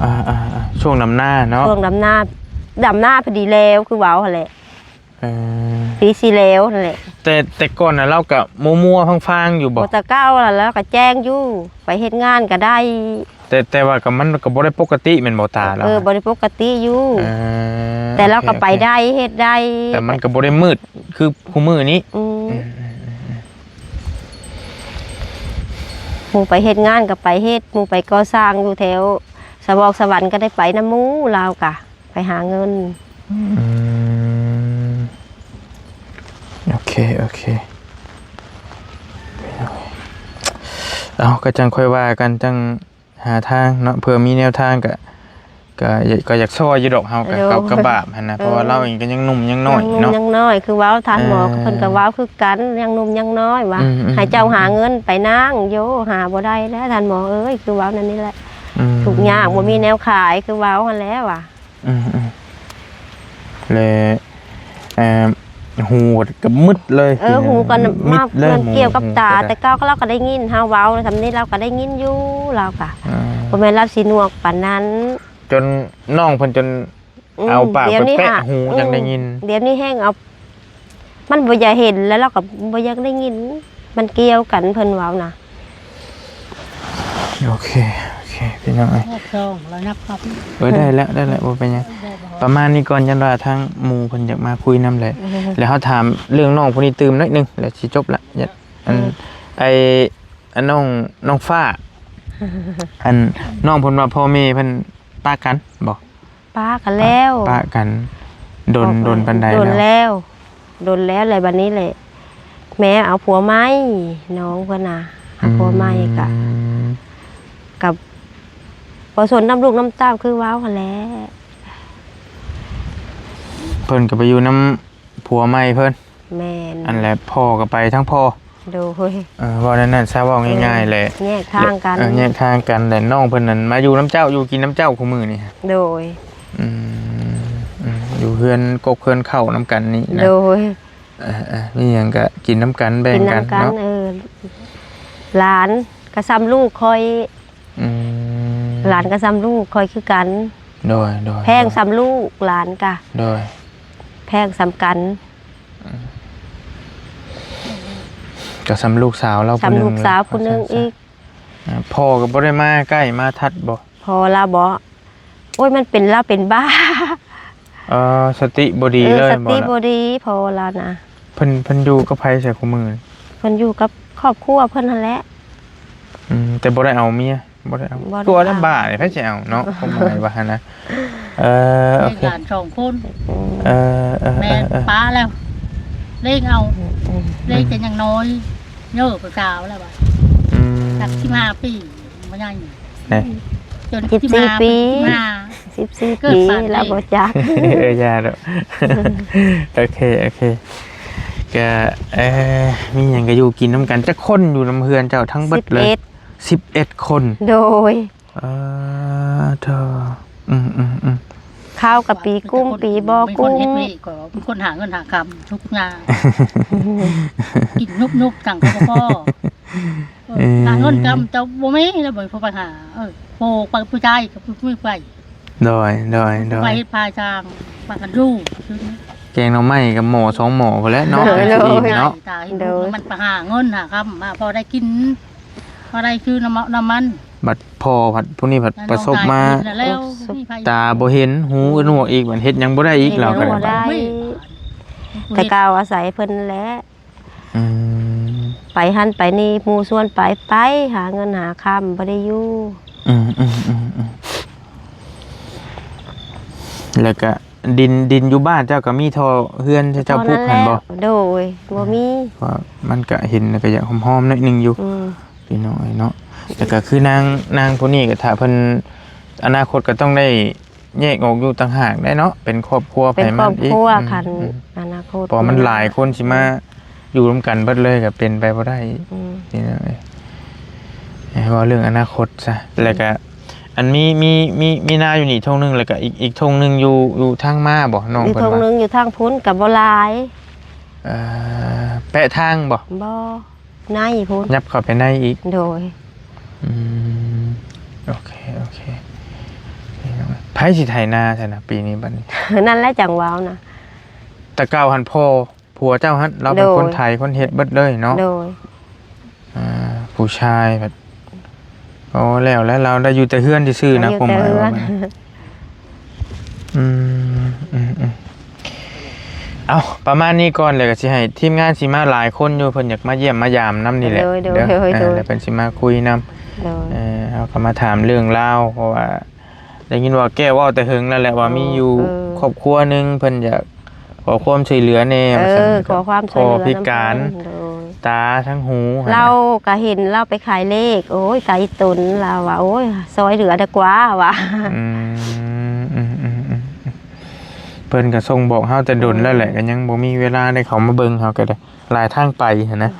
ອ່າໆໆ ຊ່ວງດຳນາເນາະ ຊ່ວງດຳນາ ດຳນາພໍດີແລ້ວ ຄືເວົ້າຫັ້ນແຫຼະ ເອີ ປີທີ່ແລ້ວຫັ້ນແຫຼະ ແຕ່ ແຕ່ກ່ອນນະ ລາວກະມົວໆຟາງໆຢູ່ບໍ່? ບໍ່ ແຕ່ເກົ່າລະ ລາວກະແຈ້ງຢູ່ ໄປເຮັດງານກະໄດ້ ແຕ່ ແຕ່ວ່າກໍ ມັນກໍບໍ່ໄດ້ປົກກະຕິແມ່ນບໍ່ຕາລາວ? ເອີ ບໍ່ໄດ້ປົກກະຕິຢູ່ ເອີ ແຕ່ລາວກໍ ໂອເຄ ໄປໄດ້ ເຮັດໄດ້ ແຕ່ມັນກໍບໍ່ໄດ້ມືດຄືຄູ່ມື້ນີ້ ອືມ ອືມໆໆໆ ໝູ່ໄປເຮັດງານກໍໄປເຮັດ ໝູ່ໄປກໍ່ສ້າງຢູ່ແຖວສະຫວອກສະຫວັນກໍໄດ້ໄປນຳໝູ່ ລາວກະໄປຫາເງິນ ອືມ ໂອເຄ ໂອເຄ ເອົາ ກໍຈັ່ງຄ່ອຍວ່າກັນ ຈັ່ງ ຫາທາງເນາະ ເພື່ອມີແນວທາງກະ ກະ ກະຢາກຊ່ອຍຢູ່ດອກ ເຮົາກະ ໂດຍ ກະ ກະບາບຫັ້ນນະ ເອີ ເພາະວ່າລາວເອງກໍຍັງໜຸ່ມຍັງນ້ອຍເນາະ ຍັງນ້ອຍ ຄືເວົ້າທ່ານໝໍ ເອີ ເພິ່ນກໍເວົ້າຄືກັນ ຍັງໜຸ່ມຍັງນ້ອຍວ່າ ອືມໆໆ ໃຫ້ເຈົ້າຫາເງິນໄປນາງ ໂຢ ຫາບໍ່ໄດ້ແລ້ວທ່ານໝໍເອີຍ ຄືເວົ້ານັ້ນນີ້ແຫຼະ ອືມ ທຸກຍາກ ບໍ່ມີແນວຂາຍ ຄືເວົ້າຫັ້ນແຫຼະວ່າ ອືມໆ ແລະ ເອີ ຫູກໍມືດເລີຍ ເອີ ຫູກໍ ເອີ ມາ ເກີ່ຽວກັບຕາ ແຕ່ເກົ່າກໍລາວກໍໄດ້ຍິນເຮົາເວົ້າ ສ່ຳນີ້ລາວກໍໄດ້ຍິນຢູ່ ລາວກໍ ເອີ ບໍ່ແມ່ນລາວຊິໜວກປານນັ້ນ ຈົນນ້ອງເພິ່ນຈົນ ອືມ ເອົາປາກໄປແປະຫູ ອືມ ຈັ່ງໄດ້ຍິນ ດຽວນີ້ແຮ່ງເອົາ ມັນບໍ່ຢາກເຫັນ ແລ້ວລາວກໍບໍ່ຢາກໄດ້ຍິນ ມັນກ່ຽວກັນ ເພິ່ນເວົ້ານະ. ໂອເຄ ໂອເຄ ພີ່ນ້ອງເອີຍ ຮອບສອງແລ້ວ ນັບຮອບ ເອີ ໄດ້ແລ້ວ ໄດ້ແລ້ວ ບໍ່ເປັນຫຍັງ ໄດ້ບໍ່ ປະມານນີ້ກ່ອນ ຢ້ານວ່າທາງໝູ່ເພິ່ນຢາກມາຄຸຍນຳແຫຼະ ເອີ ແລ້ວເຮົາຖາມເລື່ອງນ້ອງຜູ້ນີ້ຕື່ມໜ້ອຍໜຶ່ງ ແລ້ວຊິຈົບລະ ຢ້ານ ອັນ ເອີ ໄອ້ ອັນນ້ອງ ນ້ອງຟ້າ ອັນນ້ອງເພິ່ນວ່າພໍ່ແມ່ເພິ່ນປະກັນບໍ່? ປະກັນແລ້ວ ປະກັນດົນ ອອກມາ ດົນປານໃດ ດົນແລ້ວ ແລ້ວ ດົນແລ້ວ ແລ້ວບັດນີ້ແຫຼະ ແມ່ເອົາຜົວໃໝ່ ນ້ອງເພິ່ນນະ ເອົາຜົວໃໝ່ ອືມ ກະ ກັບບໍ່ສົນນຳລູກນຳເຕົ້າ ຄືເວົ້າຫັ້ນແຫຼະ ເພິ່ນກໍໄປຢູ່ນຳຜົວໃໝ່ເພິ່ນ. ແມ່ນ ອັນແຫຼະ ພໍ່ກໍໄປທາງພໍ່ ໂດຍ ເອີ ເວົ້າແນວນັ້ນຊະ ເວົ້າງ່າຍໆແຫຼະ ເອີ ແຍກທາງກັນ ເອີ ແຍກທາງກັນ ແລະນ້ອງເພິ່ນນັ້ນມາຢູ່ນຳເຈົ້າ ຢູ່ກິນນຳເຈົ້າຄູ່ມື້ນີ້ ໂດຍ ອືມ ອືມ ຢູ່ເຮືອນກົກເຮືອນເຂົ້ານຳກັນນີ້ນະ ໂດຍ ເອີ ເອີ ມີຫຍັງກໍກິນນຳກັນ ແບ່ງກັນເນາະ ກິນນຳກັນ ເອີ ຫຼານກໍສ່ຳລູກຂ້ອຍ ອືມ ຫຼານກໍສ່ຳລູກຂ້ອຍຄືກັນ ໂດຍ ໂດຍ ແພງສ່ຳລູກ ຫຼານກໍ ໂດຍ ແພງສ່ຳກັນ ອືມ ກໍສ່ຳລູກສາວລາວ ສ່ຳລູກສາວຜູ້ໜຶ່ງອີກ ອ່າ ພໍ່ກໍບໍ່ໄດ້ມາໃກ້ມາທັດບໍ່? ພໍ່ລາວບໍ່? ໂອ້ຍ ມັນເປັນ ລາວເປັນບ້າ ເອີ ສະຕິບໍ່ດີເລີຍ ເອີ ສະຕິບໍ່ດີ ພໍ່ລາວນະ ເພິ່ນ ເພິ່ນຢູ່ກັບໃຜຊະຄູ່ມື້? ເພິ່ນຢູ່ກັບຄອບຄົວເພິ່ນຫັ້ນແຫຼະ ອືມ ແຕ່ບໍ່ໄດ້ເອົາເມຍ ບໍ່ໄດ້ເອົາ ບໍ່ໄດ້ ຕົວລະ ເອົາ ບ້ານີ້ ໃຜຊິເອົາເນາະ ຄວາມໝາຍວ່າຫັ້ນນະ ເອີ ໂອເຄ ຫຼານສອງຄົນ ອືມ ເອີ ເອີ ແມ່ ເອີ ປ້າແລ້ວ ລ້ຽງເອົາ ອືມ ລ້ຽງແຕ່ຍັງນ້ອຍ ເຍີຜູ້ສາວແລ້ວວ່າ ອືມ ຈັກສິບຫ້າປີ ບໍ່ໃຫຍ່ ແນ່ ຈົນສິບສີ່ປີ ສິບຫ້າ ສິບສີ່ປີ ເກີດປານນີ້ ລາວບໍ່ຈັກ ເອີ ຢ່າດອກ ໂອເຄ ໂອເຄ ກ ກະ ເອີ ມີຫຍັງກະຢູ່ກິນນຳກັນ. ຈັກຄົນຢູ່ນຳເຮືອນເຈົ້າທັງເບິດເລີຍ? ສິບເອັດ ສິບເອັດຄົນ. ໂດຍ. ເອີ ເທີ ອືມໆໆ ເຂົ້າກະປີກຸ້ງ ປີບໍ່ກຸ້ງ ມີຄົນເຮັດເວກ ມີຄົນຫາເງິນຫາຄຳທຸກຢ່າງ ກິນນຸບໆ ຈັ່ງກະບໍ່ພໍ. ເອີ ຫາເງິນກຳເຈົ້າບໍ່ມີແລ້ວ ບໍ່ມີຜູ້ໄປຫາ. ເອີ ໂປກໄປຜູ້ຊາຍກະບໍ່ມີໄປ. ໂດຍ ໂດຍ ໂດຍ ໄປເຮັດພາຊ່າງ ພາກັນຢູ່ ແກງໜໍ່ໄມ້ກະໝໍ້ສອງໝໍ້ພຸ້ນແຫຼະເນາະ ໂດຍ ຈັ່ງຊິອີ່ມເນາະ. ໂດຍ ມັນໄປຫາເງິນຫາຄຳມາພໍໄດ້ກິນ ພໍໄດ້ຊື້ນ້ຳເໝາະນ້ຳມັນ. ບັດພໍ່ພັດ ຜູ້ນີ້ພັດປະສົບມາ ຕາບໍ່ເຫັນ ຫູໜວກອີກ ບັດເຮັດຫຍັງບໍ່ໄດ້ອີກ ເຮັດຫຍັງບໍ່ໄດ້ ແຕ່ກະເອົາອາໄສເພິ່ນແຫຼະ. ອືມ ໄປຫັ້ນໄປນີ້ ໝູ່ຊວນໄປ ໄປຫາເງິນຫາຄຳ ບໍ່ໄດ້ຢູ່. ອືມໆໆໆ ແລ້ວກະດິນ ດິນຢູ່ບ້ານເຈົ້າກະມີທໍ່ເຮືອນເຈົ້າ ເຈົ້າປຸກຫັ້ນບໍ່? ໂດຍ ບໍ່ມີ. ເພາະມັນກະເຫັນແລ້ວກະຢາກຫອມໆໜ້ອຍໜຶ່ງຢູ່ ອືມ ພີ່ນ້ອງເອີຍເນາະ. ແລ້ວກະຄືນາງ ນາງຜູ້ນີ້ກະ ຖ້າເພິ່ນ ອະນາຄົດກະຕ້ອງໄດ້ ແຍກອອກຢູ່ຕ່າງຫາກໄດ້ເນາະ ເປັນຄອບຄົວ ເປັນຄອບຄົວ ໃຜມັນອີກ ຄັນ ອືມ ອະນາຄົດ ເພາະມັນຫຼາຍຄົນຊິມາຢູ່ນຳກັນເບິດເລີຍກະເປັນໄປບໍ່ໄດ້. ອືມ ນີ້ນະ ເວົ້າເລື່ອງອະນາຄົດຊະ. ແລ້ວກະ ອັນ ມີ ມີ ມີ ມີນາຢູ່ນີ້ທົ່ງໜຶ່ງ ແລ້ວກະອີກ ອີກທົ່ງໜຶ່ງຢູ່ ຢູ່ທາງມາບໍ່ ນ້ອງເພິ່ນວ່າ? ທົ່ງໜຶ່ງຢູ່ທາງພຸ້ນກະບໍ່ຫຼາຍ. ເອີ ແປະທາງບໍ່? ບໍ່. ໃນພຸ້ນ ຍັບເຂົ້າໄປໃນອີກ. ໂດຍ. ອືມ ໂອເຄ ໂອເຄ. ໃຜຊິໄຖນາຊັ້ນນະ ປີນີ້ບັດນີ້? ນັ້ນແຫຼະຈັ່ງເວົ້ານະ ແຕ່ເກົ່າຫັ້ນພໍ່ ຜົວເຈົ້າຫັ້ນ ລາວເປັນຄົນໄຖ ຄົນເຮັດເບິດເລີຍເນາະ. ໂດຍ. ອ່າ ຜູ້ຊາຍພັດ ໂອ້ ແລ້ວ ແລ້ວລາວໄດ້ຢູ່ແຕ່ເຮືອນຊື່ໆນະ ຄວາມໝາຍວ່າມັນ ອືມ ອືມໆ ເອົາ ປະມານນີ້ກ່ອນ ແລ້ວກະຊິໃຫ້ທີມງານຊິມາຫຼາຍຄົນຢູ່ ເພິ່ນຢາກມາຢ້ຽມມາຢາມນຳນີ້ແຫຼະ. ໂດຍ ໂດຍ ເດີ ໂດຍ ເອີ ແລ້ວເພິ່ນຊິມາຄຸຍນຳ. ໂດຍ. ເອີ ເຮົາກະມາຖາມເລື່ອງລາວ ເພາະວ່າໄດ້ຍິນວ່າແກ້ວເວົ້າແຕ່ເຫິງແລ້ວແຫຼະ ວ່າມີຢູ່ ເອີ ຄອບຄົວໜຶ່ງ ເພິ່ນຢາກ ຂໍຄວາມຊ່ວຍເຫຼືອແດ່ ເອີ ວ່າຊັ້ນ ຂໍຄວາມຊ່ວຍເຫຼືອ ພໍ່ພິການ ນຳເພິ່ນ ໂດຍ ຕາທັງຫູ ລາວກະເຫັນລາວໄປຂາຍເລກ ໂອ້ຍ ໄກຕົນ ລາວວ່າ ໂອ້ຍ ຊ່ອຍເຫຼືອແດ່ກວ່າວ່າ. ອືມ ອືມໆ ເພິ່ນກະສົ່ງບອກເຮົາແຕ່ດົນແລ້ວແຫຼະ ໂດຍ ກະຍັງບໍ່ມີເວລາໄດ້ເຂົ້າມາເບິ່ງ ເຮົາກະໄດ້ຫຼາຍທາງໄປຫັ້ນນະ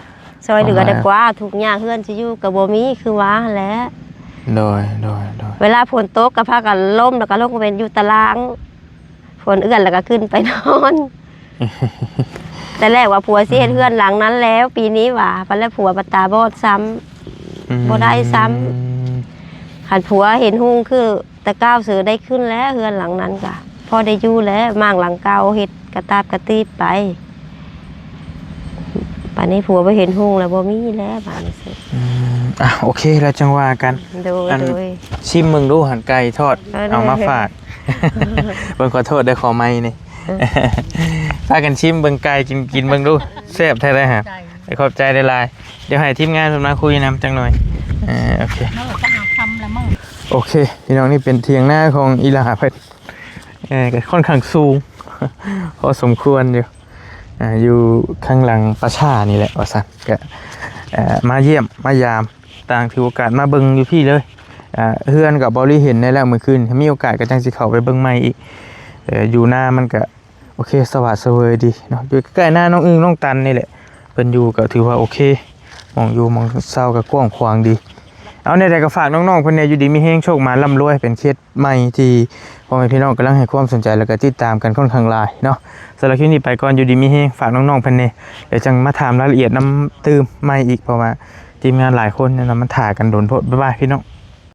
ຊ່ອຍເຫຼືອແດ່ກວ່າ ທຸກຍາກເຮືອນຊິຢູ່ກະບໍ່ມີ ຄືວ່າຫັ້ນແຫຼະ. ໂດຍ ໂດຍ ໂດຍ. ເວລາຝົນຕົກກະພາກັນລົ້ມ ແລ້ວກະລົງໄປຢູ່ຕາລ່າງ ຝົນເອື້ອນແລ້ວກະຂຶ້ນໄປນອນ. ແຕ່ແລກວ່າຜົວຊິເຮັດເຮືອນຫຼັງນັ້ນແລ້ວ ອືມ ປີນີ້ວ່າ ບັດແລ້ວຜົວບັດຕາບອດຊ້ຳ ອືມ ບໍ່ໄດ້ຊ້ຳ. ຄັນຜົວເຫັນຮຸ່ງຄືແຕ່ກ້າວເສີໄດ້ຂຶ້ນແລ້ວ ເຮືອນຫຼັງນັ້ນກະພໍໄດ້ຢູ່ແລ້ວ ມ້າງຫຼັງເກົ່າເຮັດກະຕາບກະຕີບໄປ. ບາດນີ້ຜົວບໍ່ເຫັນຮຸ່ງແລ້ວ ບໍ່ມີແລ້ວບາດນີ້. ອືມ ອ່ະ ໂອເຄ ແລ້ວຈັ່ງວ່າກັນ. ໂດຍ ອັນ ໂດຍ ຊິມເບິ່ງດູ ຫັ້ນໄກ່ທອດ ເອີ ເອົາມາຝາກ ເບິ່ງ ຂໍໂທດເດີ ຂໍໄມນີ້ ພາກັນຊິມເບິ່ງໄກ່ ກິນ ກິນເບິ່ງດູ ແຊບແທ້ໃດຫະ. ຂອບໃຈຫຼາຍໆ ດຽວໃຫ້ທີມງານເພິ່ນມາຄຸຍນຳຈັກໜ່ອຍ. ເອີ ໂອເຄ ໂອເຄ ພີ່ນ້ອງ ນີ້ເປັນຖຽງນາຂອງອີ່ຫຼ້າເພິ່ນ ເອີ ກະຂ້ອນຂ້າງສູງພໍສົມຄວນຢູ່ ອ່າ ຢູ່ຂ້າງຫຼັງປ່າຊ້ານີ້ແຫຼະວ່າຊັ້ນ ກະ ເອີ ມາຢ້ຽມມາຢາມ ຕ່າງຖືໂອກາດມາເບິ່ງຢູ່ພີ້ເລີຍ. ອ່າ ເຮືອນກະບໍ່ໄດ້ເຫັນແດ່ແລ້ວມື້ຄືນ ມີໂອກາດກະຈັ່ງຊິເຂົ້າໄປເບິ່ງໃໝ່ອີກ. ເອີ ຢູ່ນາມັນກະໂອເຄ ສະຫວາດສະເຫວີຍດີເນາະ ຢູ່ໃກ້ໆນານ້ອງອຶ່ງນ້ອງຕັນນີ້ແຫຼະ ເພິ່ນຢູ່ກະຖືວ່າໂອເຄ ໝ່ອງຢູ່ໝ່ອງເຊົາກະກວ້າງຂວາງດີ. ເອົາ ແນວໃດກະຝາກນ້ອງໆເພິ່ນແດ່ ຢູ່ດີມີແຮງ ໂຊກໝານລ່ຳລວຍ ເປັນເຂດ ໃໝ່ທີ່ພໍ່ແມ່ພີ່ນ້ອງກຳລັງໃຫ້ຄວາມສົນໃຈ ແລ້ວກະຕິດຕາມກັນຂ້ອນຂ້າງຫຼາຍເນາະ. ສຳລັບຄລິບນີ້ໄປກ່ອນ ຢູ່ດີມີແຮງ ຝາກນ້ອງໆເພິ່ນແດ່ ແລ້ວຈັ່ງມາຖາມລາຍລະອຽດນຳຕື່ມໃໝ່ອີກ ເພາະວ່າທີມງານຫຼາຍຄົນນະ ມັນຖ້າກັນດົນໂພດ. ບາຍບາຍ ພີ່ນ້ອງ.